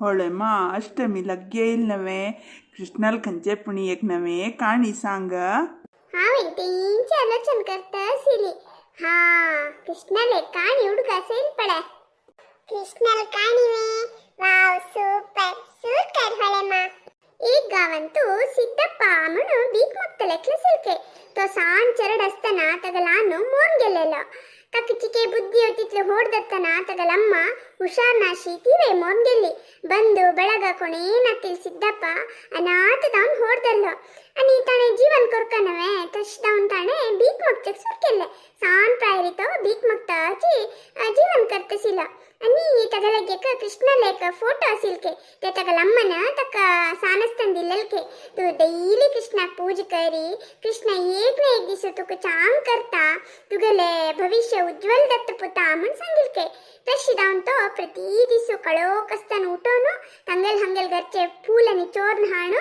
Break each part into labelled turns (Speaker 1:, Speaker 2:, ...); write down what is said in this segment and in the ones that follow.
Speaker 1: होळे मा अष्टमी लग येईल नवे कृष्णाल खंचे पुणी एक नवे काणी सांग.
Speaker 2: हांवें तेंची आलोचन करता आशिल्ली. हा कृष्णाले काणी उडका असेल पळे. कृष्णाल काणी वे वाव सुपर सुपर होळे मा. एक गावांतू सिद्धಪ್ಪ म्हणून भीक मागतले सिलके. तो सान चरड असताना तगलाನು मोन गेलेलो. तक चिके बुद्धी तितले होಡ್ದತ್ತನ ತಗಲಮ್ಮ ಹುಷಾರ್ನಾಶಿ ತೀವೆ ಮೋನ್ ಗೆಲ್ಲಿ. ಬಂದು ಬಳಗ ಕೊಣೇನತ್ತಿಲ್ ಸಿದ್ದಪ್ಪ ಅನಾಥ ದಾನ್ होಡ್ದಲ್ಲೋ. आणि ताणे जीवन करकनवे तश दावन ताणे भीक मागचेक सुरकेल्ले. सान प्रायरितो भीक मागताची जीवन करतसिल. आणि तगलगेक कृष्णलेक फोटो असिलके. ते तगलम्मन तक सानस्तंदिल्लके तू ಡೈಲಿ ಕೃಷ್ಣ ಪೂಜೆ ಕರಿ, ಕೃಷ್ಣ एक ना एक दिवस तुका चांग करता, तुगेले भविष्य उज्ज्वल दत्त पुता म्हण सांगिलके. तशी जावन तो प्रति दिस कळोक आसतना उठोवन ತಂगेल हंगेल घरचे फूल आणि चोर्न हाणू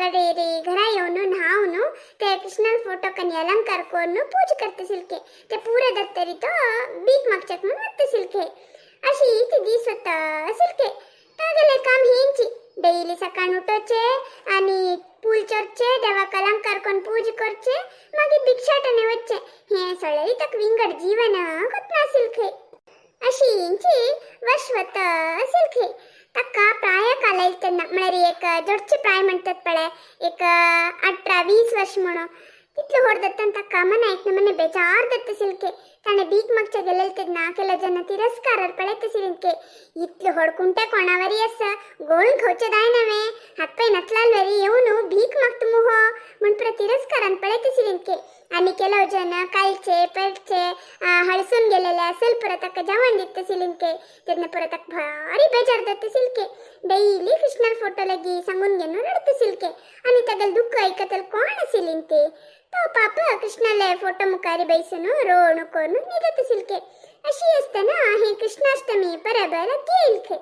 Speaker 2: गडेरी घरा येवन न्हावन ते कृष्णाल फोटो कनी अलंकार करून पूजा करते सिलके. ते पुरे दत्तरी तो भीक मागच्याक म्हणून वत्ते सिलके. अशी ती दीस वता सिलके. तागेले काम हेंची डेली सकाळ उठोचे आणि फूल चोरचे, देवाक अलंकार करून पूजा करचे, मागीर भिक्षाटने वच्चे. हे सगळे तक विंगड जीवन गोतनासिलके. अशी हेंची वर्ष सिलके. तक्का प्राय काल तेन्ना म्हळ्यार एक जोडचे प्राय म्हणतात पळे एक 18-20 वर्ष म्हणून तितले होडदत्तन तक्का मना एक नमने बेजार दत्त सिलके. ताणे भीक मागच्या गेलेल तेन्ना केलो जन तिरस्कार पळयत सिलके. इतले होडकुंटे कोणावरी आसा गोळून खावचे दाय नवे हातपाय नतलालवरी येवन भीक मागता मुहो म्हण पुरो तिरस्कारान पळयत सिलके. आणि ಕೆಲವು ಜನ कालचे पेरचे हळसून गेलेले असेल पुरो ताका जेवण दिता सिलिंके. तेन्ना पुरो ताका भारी बेजार जाता सिलके. डेली कृष्णाल फोटो लागी सांगून घेवन रडता सिलके. आनी तागेले दुःख आयकतले कोण आशिल्लीं. तो पाप कृष्णाले फोटो मुखार बैसून रोणू करून न्हिदता सिलके. अशी आसतना हे कृष्णाष्टमी परब लागीं येयलके.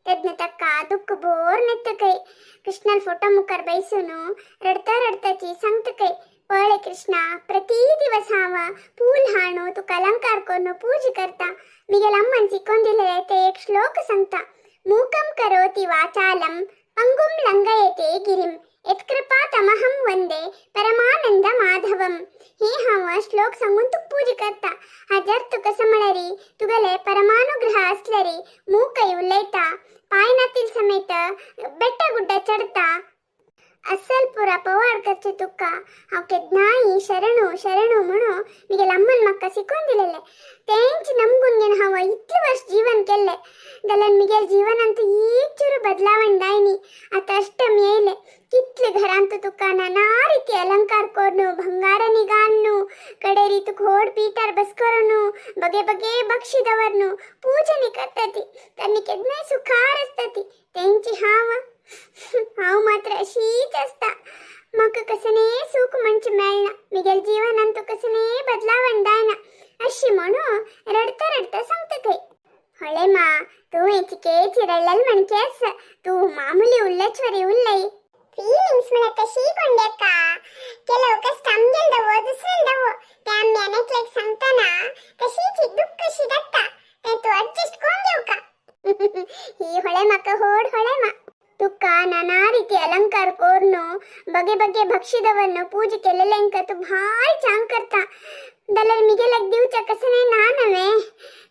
Speaker 2: तेन्ना ताका दुःख बोर येता खंय. कृष्णाल फोटो मुखार बैसून रडता रडताची सांगता खंय, पळय कृष्णा प्रति दिवस हांव फूल हाणू तुका अलंकार करून पूजा करता. मिगेल अम्मान शिकोवन दिलेले ते एक श्लोक सांगता. मूकं करोति वाचालं पंगुं लंघयते गिरिं यत्कृपा तमहं वंदे परमानंद माधवं. हे हांव श्लोक सांगून तुका पूजा करता. हा जर तुका समळरी तुगेले परमानुग्रह आसलरी मूकय उलयता, पांय नातील समेत बेट्टा गुड्डा चडता, अस्सल पुरा पवाड करचे तुका हांव केन्नाय शरणू शरणू म्हणून मिगेल अम्मान म्हाका शिकोवन दिलेले. तेंच नमगून घेवन हांव इतले वर्स जीवन केल्ले जाल्यार मिगेल जीवनांत एक चूर बदलावण जायनी. आतां अष्टमी येयले कितले घरांत तुका नाना रिती अलंकार करून भंगारांनी घालून कडेरी तुका व्हड पीठार बस करून बगे बगे बक्षी दवरून पूजनी करता ती तांणी केन्नाय सुखार आसता ती. तेंची हांव हांव मात्र अशीच आसता. म्हाका कसलें सूख म्हणचें मेळना, मिगेल जीवनांत कसलें बदलावण जायना अशी म्हणून रडता रडता सांगता खंय. होळे मा तूं हेचिकेची रडलेल म्हणके आसा, तूं मामुली उल्लेचवरी उल्लय.
Speaker 3: ಫೀಲಿಂಗ್ಸ್ म्हळ्यार कशी कोंड्याका ಕೆಲವು ಕಷ್ಟ आमगेलदवो दुसरेलदवो ते आमी आनी सांगतना कशीची दुःख कशी जाता ते तूं अडजस्ट करून घेवका.
Speaker 2: ही होळे म्हाका होड होळे मा. तुका नाना ರೀತಿ अलंकार करून बगे बगे भक्षिदವನ್ನು पूजा केलेल्यांक तूं भारी चांग करता. जाल्यार मिगेल्याक दिवच्या कसं ना नवे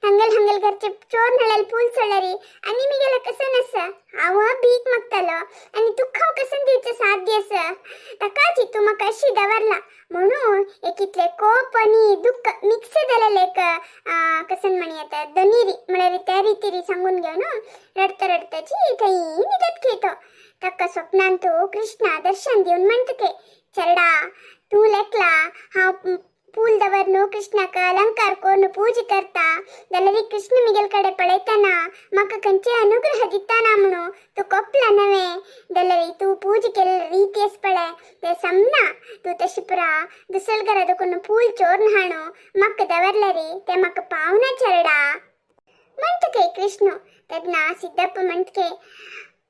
Speaker 2: हंगेल हंगेल घरचे चोर नळेल फूल सोडरी आनी मिगेले कसं नसा हांव भीक मागतालो आनी तुका हांव कसं दिवचें साध्य आसा. ताकाची तूं म्हाका अशी दवरला म्हणून एक इतले कोप आनी दुःख मिक्स जालेलें एक कसन म्हणी येता दोनी म्हळ्यार त्या रितीरी सांगून घेवन रडता रडताची थंय न्हिदत खेतो. ताका स्वप्नांत कृष्णा दर्शन दिवन म्हणटा ते चरडा तूं लेकला हांव फूल दवरून कृष्णाक अलंकार करून पूजा करता जाल्यार कृष्ण मिगेल कडेन पळयतना म्हाका खंयचे अनुग्रह दिताना म्हणून तूं कोपला नवे जाल्यार तूं पूजा केल्ले रिती आसा पळय ते समना. तूं तशें पुरा दुसऱ्या घरा दुकून फूल चोरून हाणू म्हाका दवरल्यार ते म्हाका पावना चरडा म्हणटा खंय कृष्ण. तेन्ना सिद्धप्प म्हणटा खंय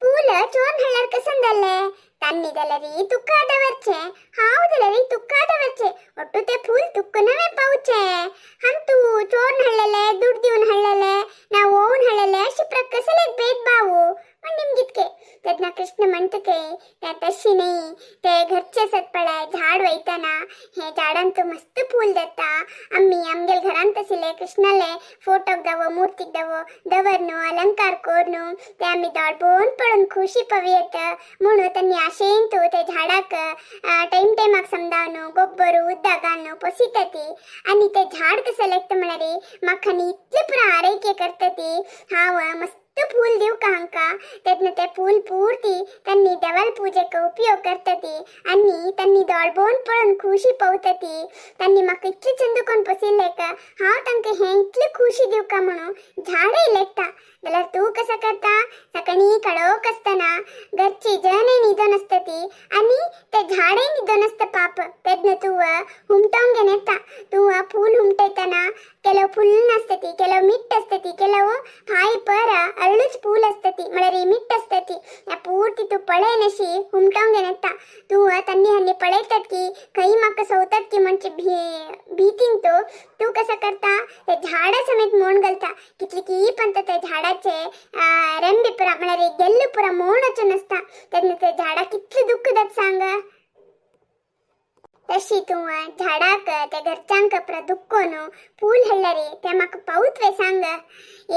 Speaker 2: फूल चोरून हाडल्यार कसन जालें? तान्नी जाल्यार तुका दवरचें, हांव जाल्यार तुका दवरचें, ಒಟ್ಟು ते फूल तुका नवे पावचें. हांव तूं चोरून हाडलेले, दुड दिवन हाडलेले, ना ओवन हाडलेले अशें कसलेक भेदभाव.
Speaker 3: तेन्ना कृष्ण म्हणटा की ते तशी न्ही, ते घरचे आसात पळय झाड वयतना हे झाडान तूं मस्त फूल जाता. आमी आमगेले घरांत आशिल्ले कृष्णाले फोटोक दावो मूर्तीक दावो दवर न्हू अलंकार कर न्हू ते आमी दोळ पळोवन पळोवन खुशी पवयेत म्हणून तांणी आशेन तूं ते झाडाक टायम टायमाक समजावन गोब्बर उदक घालून पोसिता ती. आनी ते झाड कसं लेखता म्हळ्यार म्हाका न्ही इतलें पुरो आरोग्य करता ती. हांव मस्त फूल दिवं का हांकां. तेन्ना ते फूल पुर्ती तांणी देवाल पुजेक उपयोग करता ती आनी तांणी दोळ पळोवन पळोवन खुशी पवता ती. तांणी म्हाका इतलें चंद करून पोसिल्लें का हांव तांकां हें इतलें खुशी दिवका म्हणून झाडय लेखता. जाल्यार तूं कसो करता, सकाळीं काळोख आसतना घरची जनय न्हिदोन आसता ती आनी ते झाडय न्हिदोन आसता पाप. तेन्ना तूं हुमटोवंक घेवन येता. तूं फूल हुमटयतना ಕೆಲವು ಫುಲ್ ಆಸ್ತತಿ, ಕೆಲವು ಮಿಟ್ ಆಸ್ತತಿ, ಕೆಲವು ಹಾಯಿ ಪರ ಅರಳುಚ್ ಪೂಲ್ ಆಸ್ತತಿ म्हळ्यार मिट आस्तती. ह्या पूर्ती तूं पळयनशी हुमटोवंक घेवन येता. तूं तन्नी हन्नी पळयतात की खंय म्हाका सवतात की म्हणचे भीतीन तूं तूं कसं करता ते झाडा समेत मोण घालता. कितली की पण ते झाडाचे रेंबे पुरा म्हळ्यार गेल्ल पुरा मोण वचून आसता. तेन्ना ते झाडा कितलें दुख्ख जाता सांग. तशी तूं झाडाक त्या घरच्यांक पुरा दुख्खोन फूल हाडल्यार ते म्हाका पावत वे सांग.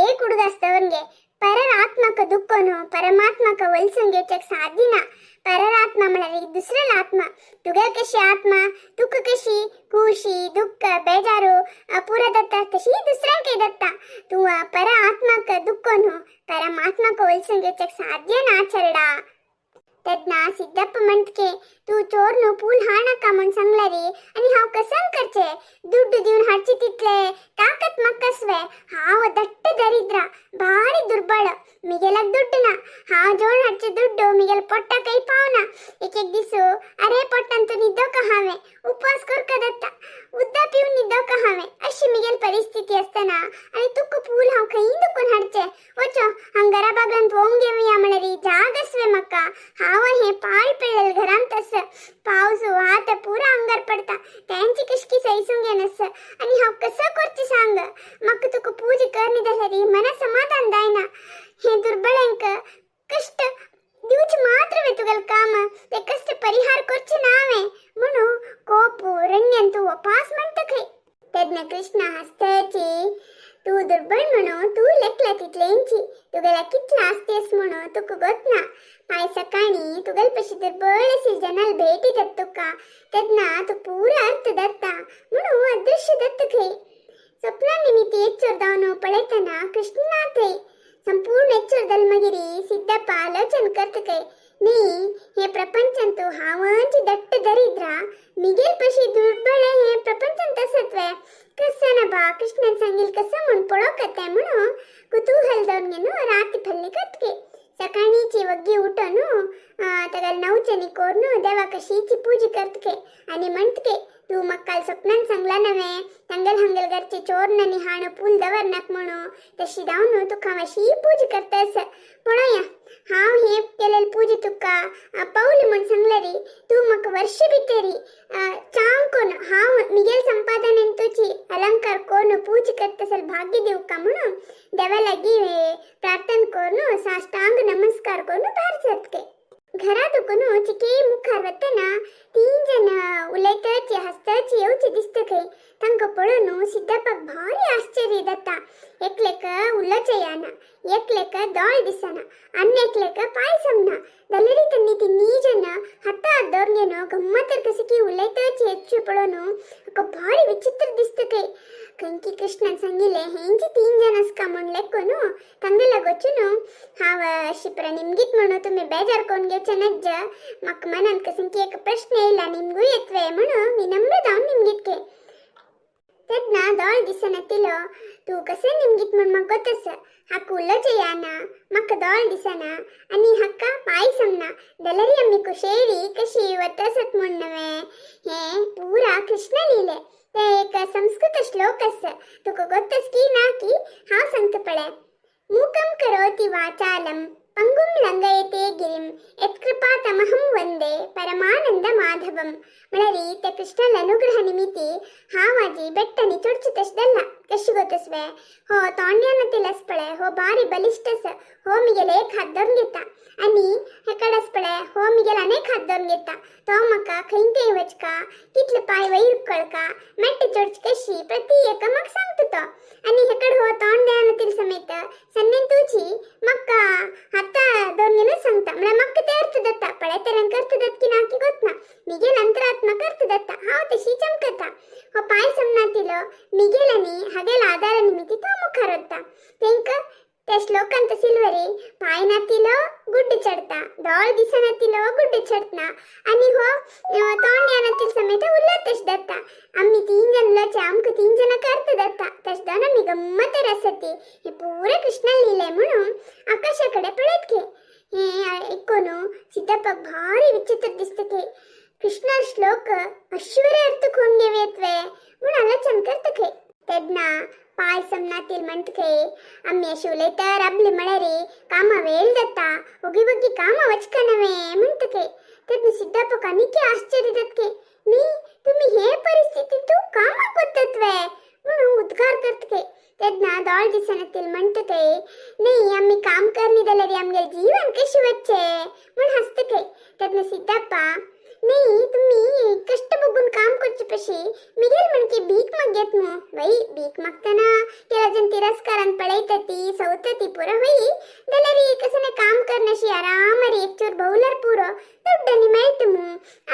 Speaker 3: एक हुडग आसता पररात्मक दुख्खोन परमात्मक वलसून घेवच्याक साध्य ना. पररात्मा म्हळ्यार दुसरो आत्मा. तुगे कशी आत्मा तुका कशी खुशी दुख्ख बेजारू पुरा जाता तशी दुसऱ्यांकय जाता. तूं पर आत्माक दुख्खोन परमात्मक वलसून घेवच्याक साध्य ना चरडा. तेन्ना सिद्धप्प म्हणटके तूं चोर न्हू पूल हाडनाका म्हूण सांगला रे आनी हांव कसम करचें दुड्ड दिवन हाडचे तितले ताकत म्हाका कसवे. हांव दट्ट दरिद्रा भारी दुर्बळ, मिगेलाक दुड्ड ना. हांव जोड हाडचे दुड्ड मिगेल पोट्टाकय पावना. एक एक दीस अरे पोट्टान तूं न्हिदोका हांवें उपवास करका जाता, उदक पिवन न्हिदोका हांवें, अशी मिगेल परिस्थिती आसतना आनी तुका पूल हांव खंय दुखून हाडचें. वचो हांव घरा बागलांत वोंग घेवया म्हळ्यार जाग आसवे म्हाका. हांव हे पाळ पडलेले घरांत आस, पावस वात पुरा अंगार पडता, तेंची कशकी सैसूंक येनास आनी हांव कसो करचें सांग. म्हाका तुका पूजा करनी जाल्यार मना समाधान जायना. हे दुर्बळ्यांक कश्ट दिवचें मात्र वे तुगेलें काम, ते कश्ट परिहार करचें ना हांवें म्हणून कोप रण्यन तूं वपास म्हणटा खंय. तेन्ना कृष्ण हांसताची तूं दुर्बळ म्हणून तूं लेखला तितलेंची तुगेल्या कितला आसतेस म्हणून तुका गोत ना. पाय सकाळीं तुगेले पशी दुर्बळ अशी जनाल भेटी जाता तुका तेन्ना तूं पुरा अर्थ जाता म्हणून अदृश्य जाता खंय. स्वप्ना निमित्त एच्चोर जावन पळयतना कृष्ण ना थंय. संपूर्ण एच्चोर जाले मागीर सिद्धप्प आलोचन करता खंय न्ही हे प्रपंचांत हांवच दट्ट दरिद्रा मिगेल पशी दुर्बळ हे प्रपंचांत आसत वे. कसं ना बा कृष्णान सांगील कसं म्हूण पळोवंक तें म्हणून कुतूहल जावन घेवन राती भल्ली करतके. सकाळींची वग्गी उठून ताका नवचनी करून देवाक कशीची पूजा करतके आनी म्हणटके तूं म्हाका काल स्वप्नान सांगला नव्हे तांगेल हांगेल घरचे चोर आनी हाण पूल दवरनाक म्हणून, तशी जावन तुका हांव अशी पूजा करता पळोवया हांव हे केलेली पूजा तुका पावली म्हूण सांगल्यार तूं म्हाका वर्ष भितरी चांग कोण हांव मिगेल संपादनेन तुजी अलंकार कोण पूजा करता असल भाग्य दिवका म्हणून देवा लागीं प्रार्थना करून साष्टांग नमस्कार करून भायर सरतके. घरा दुखून चिके मुखार वतना तीन जण उलयताची हांसताची येवची दिसता खंय. तांकां पळोवन सिद्धप्पाक भारी आश्चर्य जाता. एकलेक उलोवचें येना, एकलेक दोळ दिसना आनी एकलेक पांय समना. जाल्यार तांणी तिनूय जण हातार दवर घेवन गम्मत कशी की उलयताची येवची पळोवन म्हाका भारी विचित्र दिसता खंय. खंयकी कृष्णान सांगिल्लें हेंची तीन जण आसका म्हूण लेखून तांगेल्या वचून हांव अशी पुरा निमगीत म्हणून तुमी बेजार करून घेवचें नज्ज. म्हाका मनांत कसं की एक प्रश्न येयला निमगूय येतवे म्हणून विनम्र जावन निमगीत के. तेन्ना दोळ दिसना तिलो तूं कशें निमगीत म्हूण म्हाका गोत आसा. हाका उलोवचें येना, म्हाका दोळ दिसना आनी हाका पांय समना, जाल्यार आमी कुशेरी कशी वता आसत म्हूण नव्हे. हें पुरा कृष्ण लिहिलें ते एक संस्कृत श्लोक आसा. तुका गोत आसा की ना की हांव सांगता पळय. मूकं करोति वाचालं पंगुं लंघयते गिरिं यत्कृपा तमहं वंदे परमानंद माधवं. म्हळ्यार ते कृष्णाल अनुग्रह निमित्ती हांव आजी बेट्टनी चोडची तशें कशी गोतसवे हो तोंड्यान तिलस पळे हो भारी बलिष्ठस हो मिगेल एक हात धरून घेता आनी हेकडस पळे हो मिगेल अनेक हात धरून घेता. तो म्हाका खंय थंय वचका कितले पांय वयर कळका मेट्ट चोडची कशी प्रति एका म्हाका सांगता तो. आनी हेकड हो तोंड्यान तील समेत सन्नेन तुजी म्हाका हाता धरून घेवनूच सांगता. म्हळ्यार म्हाका ते अर्थ दत्ता पळे तरेन अर्थ दत्त की ना की गोत ना मिगेल अंतरात्मा अर्थ दत्ता हांव तशी चमकता. हो पांय समनातिलो मिगेल आनी हागेल आदार निमित्ती तो मुखार वता. तेंका त्या श्लोकांत सिल्वरी पांय नातिलो गुड्ड चडता दोळ दिसनातिलो गुड्ड चडतना आनी हो तोंड नातील समेत उरलो तश दत्ता. आमी तीन जण उलोवचे आमकां तीन जाणांक अर्थ दत्ता तश दोन आमी गम्मत आसती. हे पुरे कृष्ण लिहिले म्हणून आकाशा कडेन पळयत घे. हे आयकून सिद्धप्पाक भारी विचित्र दिसता की कृष्ण श्लोक अश्वरे अर्थ कोण घेवयेतवे म्हूण आलोचन करता खंय. तेन्ना पाय समनातील म्हणटा खंय आमी अशें उलयता राबली म्हळ्यार कामां वेळ जाता ओगी वोगी कामां वचका नवे म्हणटा खंय. तेन्ना सिद्धप्पाक आनीक आश्चर्य जाता की न्ही तुमी हे परिस्थितींत कामाक वतात वे म्हणून उद्गार करता खंय. तेन्ना दोळ दिसनातील म्हणटा खंय न्ही आमी काम करनी जाल्यार आमगेलें जीवन कशें वचचें म्हूण हांसता खंय. तेन्ना सिद्धप्पा न्ही तुमी कश्ट बघून काम करचे पशी मिगेल म्हणके भीक मागयत मू वय भीक मागतना केला तिरस्कारान पळयता ती सवता ती पुरो वय जाल्यार कसलें काम करनाशी आरामार एक चूर भोवल्यार पुरो दुड्डांनी मेळटा मू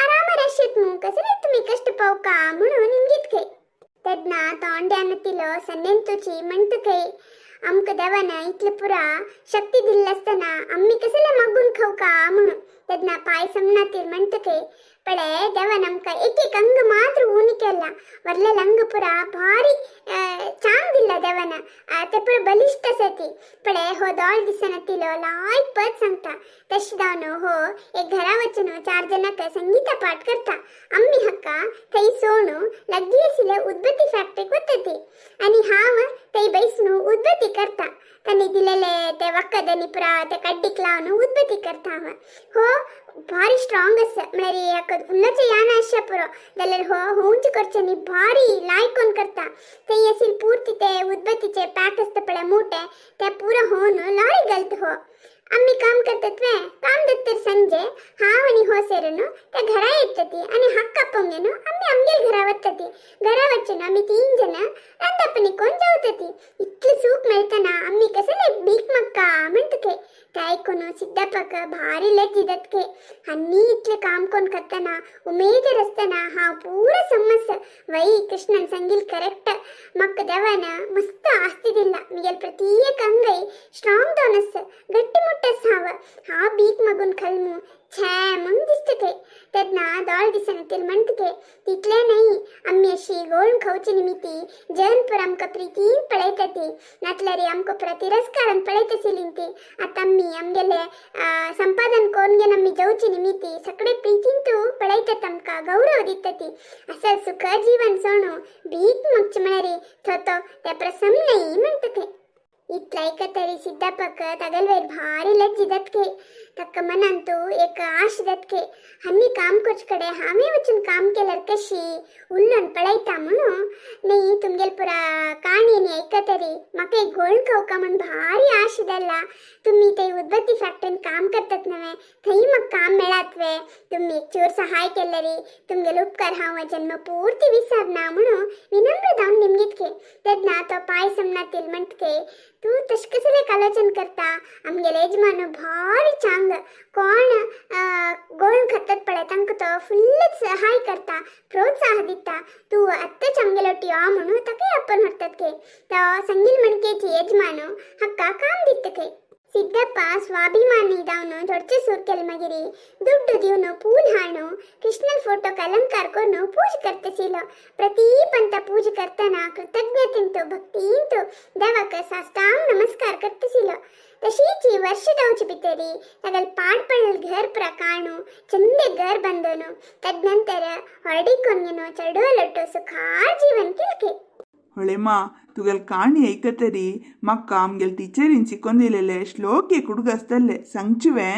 Speaker 3: आरामार आशेत मू कसले तुमी कश्ट पावका म्हणून इंगीत खंय. तेन्ना तोंड्यान तिलो सन्नेंतुची म्हणटा खंय आमकां देवान इतले पुरा शक्ती दिल्ली आसतना आमी कसले मागून खावका म्हणून. तेन्ना पांय समनातील म्हणटा खंय पळे देवान आमकां एक एक अंग मात्र उणी केला वरलेले अंग पुरा भारी चांग दिला देवान ते पुरा बलिश्ट आसा ती. पळे हो दोळ दिसनातिलो लायक पद सांगता तशें जावन हो एक घरा वचून चार जाणांक संगीता पाठ करता. आमी हाका थंय सोणू लागीं आशिल्ल्या उदबत्ती फॅक्टरीक वता ती आनी हांव थंय बैसून उदबत्ती करता. तांणी दिलेले ते वखद आनी पुरा ते कड्डीक लावन उदबत्ती करता हांव. हो भारी स्ट्रांग आसा म्हळ्यार हाका उल्लोचें यान आसचें पुरो जाल्यार हो होंच करचें न्ही भारी लायकोन करता. थंय आशिल्ले पुर्ती ते उदबत्तीचे पॅक आसता पळय मोटे ते पुरो होवन लॉरी घालता हो. आमी काम करतात वे काम जातकीर संजे हांव आनी हो सेरून त्या घरा येता ती आनी हक्क आपोवंक घेवन आमी आमगेले घरा वता ती. घरा वचून आमी तीन जाणां रांदपणी कोण जेवता ती. इतलें सूख मेळटना आमी कसले भीक मागका म्हणटा खंय. तें आयकून सिद्धप्पाक भारी लज्जी जाता खंय. आनी इतलें काम कोण करतना उमेदीर आसतना हांव पुरो समज वय कृष्णान सांगिल्लें करेक्ट म्हाका देवान मस्त आस्ती दिला मिगेल प्रत्येक अंगय स्ट्रांग जावन आसा गट्टी मुट्ट आसा हांव हांव भीक मागून खाल मू छे म्हूण दिसता खंय. तेन्ना दोळ दिसनातील म्हणटा खंय तितलें न्हय आमी अशी गोळ खावचे निमित्ती जनपूर आमकां प्रितीन पळयता ती नातल्यार आमकां पुरा तिरस्कारान पळयता आशिल्ली ती. आतां आमी आमगेले संपादन करून घेवन आमी जेवचे निमित्ती सगळे प्रितीन तूं पळयतात आमकां गौरव दिता ती. असल सुख जीवन सोणू भीक मागचें म्हळ्यार थो ते प्रसन्न न्हय म्हणटा खंय. इतलें आयकतरी सिद्धप्पाक तागेले वयर भारी लज्जी जाता खंय. ताका मनांतू एक आश जाता खंय आनी काम करचे कडेन हांवें वचून काम केल्यार कशी उल्लोवन पळयता म्हणून न्ही तुमगेले पुरा काणी न्ही आयकतरी म्हाका एक गोळ खावका म्हूण भारी आश जाला. तुमी थंय उदबत्ती फॅक्टरीन काम करतात नवे थंय म्हाका काम मेळात वे तुमी एक चूर सहाय केल्यारी तुमगेले उपकार हांव जन्म पूर्ती विसरना म्हणून विनम्र जावन निमगीत खंय. तेन्ना तो पांय समनातील म्हणटा खंय तूं तशें कसलें आलोचन करता आमगेले यजमान भारी चांग कोण गोळ खातात पळय तांकां तो फुल्ल सहाय करता प्रोत्साह दिता तूं आत्ताच आमगेलो यो म्हणून ताकाय आपोवन व्हरतात खंय. तो संगील मणकेची यजमान हाका काम दिता खंय. सिद्धप्पा स्वाभिमानी जावन थोडचे सूर केले मागीर दुड्डू दिवन पूल हाणू कृष्णल फोटोक अलंकार करून पूज करतशिलो. प्रति पंत पूज करतना कृतज्ञतेंतु भक्तींतु देवाक साष्टांग नमस्कार करतशिलो. तशीच वर्ष जावचे भितरी तागेले पाड पडलेले घर पुरा काणू चंदे घर बांदून तदनंतर हळडी कोन चेडवा सुखार जीवन केले.
Speaker 1: ಹೊಳೆಮ್ಮ ತುಗಲ್ ಕಾಣಿ ಐಕತರಿ ಮಕ್ಕ ಆಮ್ಗೆಲ್ ಟೀಚರಿನ್ ಸಿಕ್ಕೊಂದಿಲ್ಲೆಲೆ ಶ್ಲೋಕೆ ಕುಡುಗಸ್ತಲ್ಲೆ ಸಂಚುವೆ.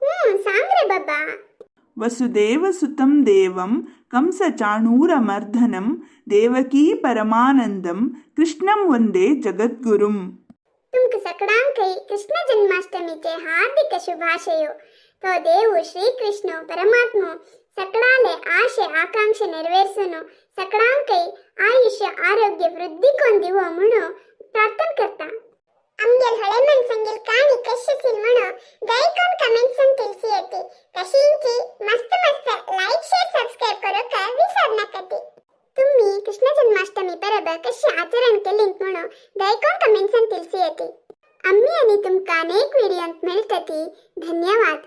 Speaker 2: हूं सांग रे बाबा.
Speaker 1: वसुदेवसुतं देवं कंसचाणूरमर्दनं देवकी परमानन्दं कृष्णं वन्दे जगद्गुरुम्.
Speaker 2: तुमका सकडांकय कृष्ण जन्माष्टमीचे हार्दिक शुभाशयो. तो देव श्रीकृष्ण परमात्मो सकडाले आशे आकांक्षे ನೆರವೇರಿಸನು, सकडांकय आयुष्य आरोग्य वृद्धी कोन दिवो म्हणून प्रार्थना करता. आमगेल ಹೊಳೆ ಮನ್ಸಂಗಿಲ್ ಕಾಣಿ ಕಶಿಸಿಲ್ म्हणू ದಯಕೊನ್ ಕಮೆಂಟ್ಸ್ ಅನ್ ತಿಳಿಸಿ ಅತಿ. तशींची मस्त मस्त लाईक शेअर सबस्क्राईब करूक विसर नाकाती. तुम्ही कृष्ण जन्माष्टमी परब कशी आचरण केलीत म्हणून दयकोन कमेंट्स अन ತಿಳಿಸಿ ಅತಿ. आम्ही आणि तुमका अनेक व्हिडिओत मेळटती. धन्यवाद.